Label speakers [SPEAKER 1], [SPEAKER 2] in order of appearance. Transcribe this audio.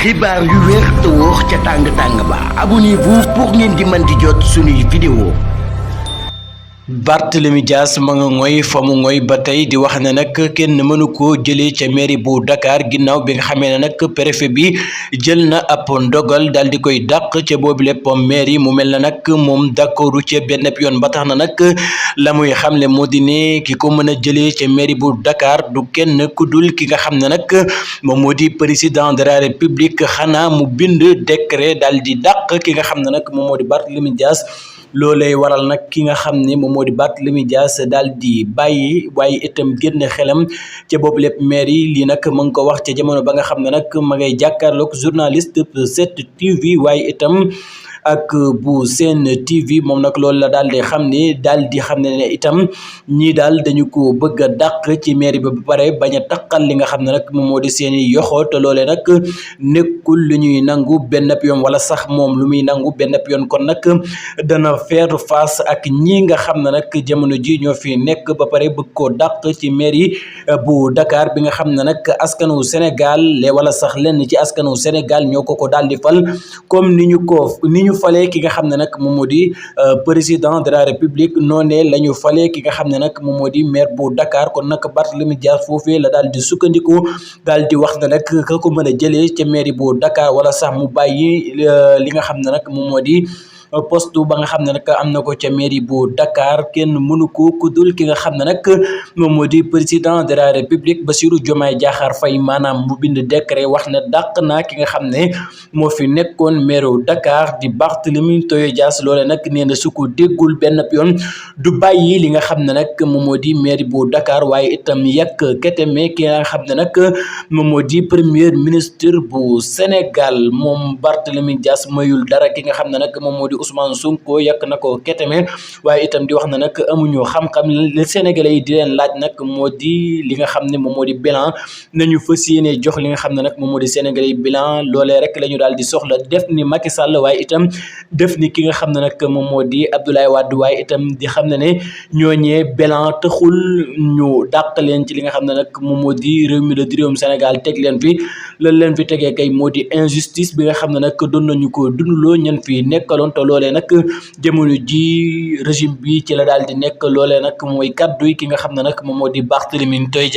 [SPEAKER 1] xibaar yu wér te wóor ca tàng ba abonnez-vous pour ngeen di mën di jot suñuy vidéo.
[SPEAKER 2] Barthélémy Dias ma nga ngoy fa mu ngoy ba tey di wax ne nag kenn mënu koo jëlee ca mairie bu Dakar ginnaaw bi nga xamee ne nag préfet bi jël na ab ndogal daal di koy dàq ca boobu lépp mairie mu mel na nag moom d'accordu ca benn yoon ba tax na nag la muy xamle moo di ne ki ko mën a jëlee ca mairie bu Dakar du kenn ku dul ki nga xam ne nag moom moo di président de la république xanaa mu bind décret daal di dàq ki nga xam ne nag moom moo di Barthélémy Dias. loolay waral nag ki nga xam ne moom moo di Barthélémy Dias daal di bàyyi waaye itam génn xelam ca boobu lépp maire yi lii nag mu ngi ko wax ca jamono ba nga xam ne nag ma ngay jàkkaarloog journaliste 7TV waaye itam ak bu Sen TV moom nag loolu la daal di xam ne itam ñii daal dañu ko bëgg a dàq ci mairie bi ba pare bañ a taqal li nga xam ne nag moom moo di seeni yoxo te loolee nag nekkul lu ñuy nangu benn yoon wala sax moom lu muy nangu benn yoon kon nag dana faire face ak ñi nga xam ne nag jamono ji ñoo fi nekk ba pare bëgg koo dàq ci mairie bu Dakar bi nga xam ne nag askanu Sénégal wala sax lenn ci askanu Sénégal ñoo ko daal di fal comme ni ñu falee ki nga xam ne nag moom moo di président de la république noonee la ñu falee ki nga xam ne nag moom moo di maire bu Dakar kon nag Barthélémy Dias foofee la daal di sukkandiku daal di wax ne nag ka ko mën a jëlee ca mairie bu Dakar wala sax mu bàyyi li nga xam ne nag moom moo di poste ba nga xam ne nag am na ko ca mairie bu Dakar kenn mënu ko kudul ki nga xam ne nag moom moo di président de la république Bassirou Diomaye Diakhar Faye maanaam mu bind décret wax ne dàq naa ki nga xam ne moo fi nekkoon maire Dakar di Barthélémy Dias loole nag nee na su ko déggul benn yoon du bàyyi li nga xam ne nag moom moo di mairie bu Dakar waaye itam yàq keteme ki nga xam ne nag moom moo di premier ministre bu Sénégal moom Barthélémy Dias mayul dara ki nga xam ne nag moom moo di Ousmane Sonko yàq na ko keteme waaye itam di wax na nag amuñu xam-xam li Sénégalais yi di leen laaj nag moo di li nga xam ne moom moo di bilan nañu fas yéene jox li nga xam ne nag moom moo di Sénégalais yi bilan loolee rek la ñu daal di soxla def ni Macky Sall waaye itam def ni ki nga xam ne nag moom moo di Abdoulaye Wade waaye itam di xam ne ñooñee bilan taxul ñu dàq leen ci li nga xam ne nag moom moo di réew mi la di réewum Sénégal teg leen fi lan leen fi tegee kay moo di injustice bi nga xam ne nag doon nañu ko dundloo ñen fi nekkaloon loolee nag jamono ji régime bi ci la daal di nekk loolee nag mooy kaddu yi ki nga xam ne nag moom moo di Barthélémy Dias